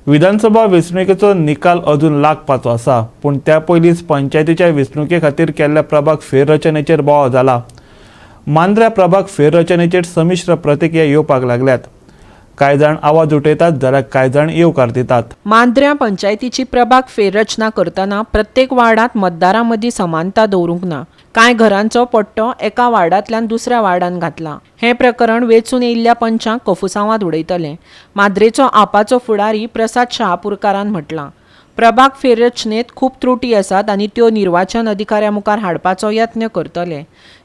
विधानसभा वेंचणुकेचो निकाल अजून लागपाचो आसा, पूण त्या पयलींच पंचायतीच्या वेंचणुके खातीर केल्ल्या प्रभाग फेररचनेचेर बोवाळ जाला. मांद्र्या प्रभाग फेररचनेचेर संमिश्र प्रतिक्रिया येवपाक लागल्यात. कांय जाण आवाज उठयतात जाल्यार कांय जाण येवकार दितात. मांद्र्यां पंचायतीची प्रभाग फेररचना करतना प्रत्येक वार्डांत मतदारां मदीं समानता दवरूंक ना. कांय घरांचो पट्टो एका वार्डांतल्यान दुसऱ्या वार्डांत घातला. हें प्रकरण वेंचून येयल्ल्या पंचांक कोफुसांवांत उडयतलें, माद्रेचो आपाचो फुडारी प्रसाद शहापूरकारान म्हटलां. प्रभाग फेररचनेत खूब त्रुटी आसात आनी त्यो निर्वाचन अधिकाऱ्या मुखार हाडपाचो यत्न करतले.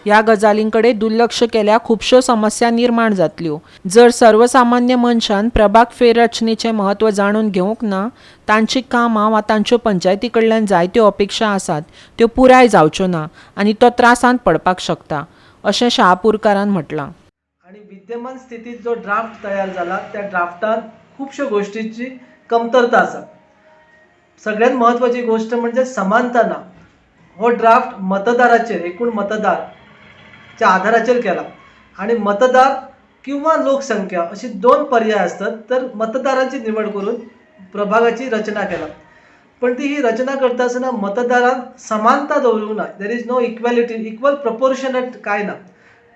ह्या गजालीं कडेन दुर्लक्ष केल्यार खुबश्यो समस्या निर्माण जातल्यो. जर सर्वसामान्य मनशान प्रभाग फेररचनेचें म्हत्व जाणून घेवंक ना, तांचीं कामां वा तांच्यो पंचायती कडल्यान जायत्यो अपेक्षा आसात त्यो पुराय जावच्यो ना आनी तो त्रासांत पडपाक शकता, अशें शहापूरकारान म्हटलां. आणि विद्यमान स्थितीत जो ड्राफ्ट तयार जाला, त्या ड्राफ्टान खुबश्यो गोश्टीची कमतरता आसा. सगळ्यात म्हत्वाची गोश्ट म्हणजे समानता ना. हो ड्राफ्ट मतदाराचेर, एकूण मतदारच्या आधाराचेर केला आणि मतदार किंवा लोकसंख्या अशी दोन पर्याय असतात, तर मतदारांची निवड करून प्रभागाची रचना केला. पण ती ही रचना करता आसतना मतदारांत समानता दवरूंक ना. There is no equality, equal proportionate काय ना.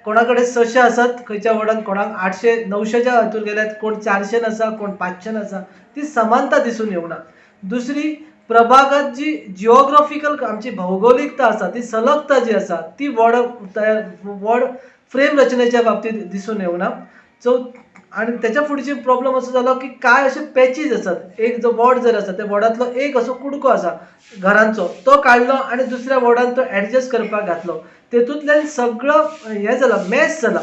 कोणा कडेन 600 आसत खंयच्या वॉर्डान, कोणाक 800, 900च्या हातून गेल्यात, कोण 400 आसा, कोण 500 आसा. ती समानता दिसून येवंक ना. दुसरी, प्रभागात जी जिओग्राफिकल आमची भौगोलिकता आसा, ती सलगता जी आसा, ती वॉर्ड तयार वॉर्ड फ्रेम रचनेच्या बाबतीत दिसून येवना. सो आनी त्याच्या फुडची प्रॉब्लम असो जालो की काय अशे पॅचीज आसात. एक जो वॉर्ड जर आसा, त्या वॉर्डांतलो एक असो कुडको आसा घरांचो, तो काडलो आनी दुसऱ्या वॉर्डान तो एडजस्ट करपाक घातलो. तेतूंतल्यान सगळो हें जाला, मॅस जाला.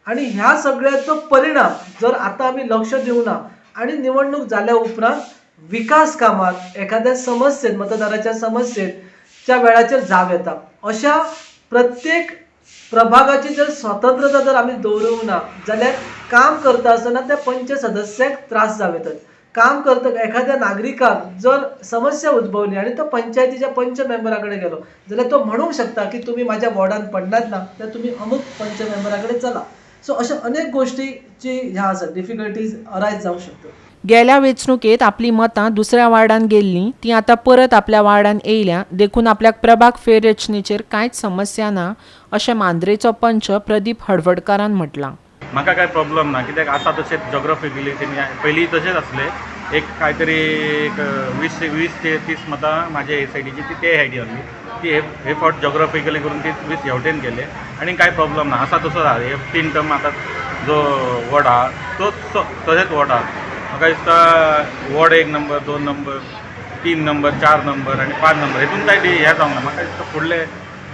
आनी ह्या सगळ्याचो परिणाम जर आतां आमी लक्ष दिवना आनी निवडणूक जाल्या उपरांत विकास कामात एखाद्या समस्येत, मतदाराच्या समस्येच्या वेळाचेर जावं येता. अशा प्रत्येक प्रभागाची जर स्वतंत्रता जर आमी दवरूंक ना जाल्यार काम करता आसतना त्या पंच सदस्याक त्रास जावं येतात. काम करता एखाद्या नागरिकाक जर समस्या उद्भवली आनी तो पंचायतीच्या पंच मेंबरा कडेन गेलो जाल्यार तो म्हणूंक शकता की तुमी म्हाज्या वॉर्डान पडनात ना तर तुमी अमूक पंच मेंबरा कडेन चला. सो अशा अनेक गोश्टीची ह्या आसा, डिफिकल्टीज अरायज जावंक शकता. गेल्या वेंचणुकेत आपलीं मतां दुसऱ्या वार्डान गेल्लीं तीं आतां परत आपल्या वार्डान येयल्या, देखून आपल्याक प्रभाग फेररचनेचेर कांयच समस्या ना, अशें मांद्रेचो पंच प्रदीप हडफडकारान म्हटलां. म्हाका कांय प्रॉब्लम ना, कित्याक आसा तशेंच जोग्राफिकली तेणी पयलीं तशेंच आसलें. एक काय तरी एक 20 ते 30 मतां म्हाजे हे सायडीची ती ते सायडी आहली. ती हे हे फावट जोग्राफिकली करून ती 20 हेवटेन गेले आनी कांय प्रॉब्लम ना. आसा तसोच आहा. हे तीन टर्म आतां जो वॉर्ड आहा तोच तशेंच वॉर्ड आहा. म्हाका दिसता ward 1 number, 2 number, 3 number, 4 number आनी 5 नंबर हेतून कांय हें जावंक ना. म्हाका दिसता फुडले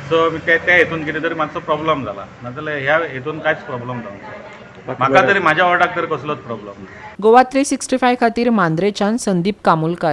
सो ते त्या हेतून कितें तरी मातसो प्रॉब्लम जाला, नाजाल्यार ह्या हेतून कांयच प्रॉब्लम जावंक ना. म्हाका तरी, म्हाज्या वॉर्डाक तर कसलोच प्रॉब्लम ना. गोवा 365 खातीर मांद्रेच्यान संदीप कामुलकार.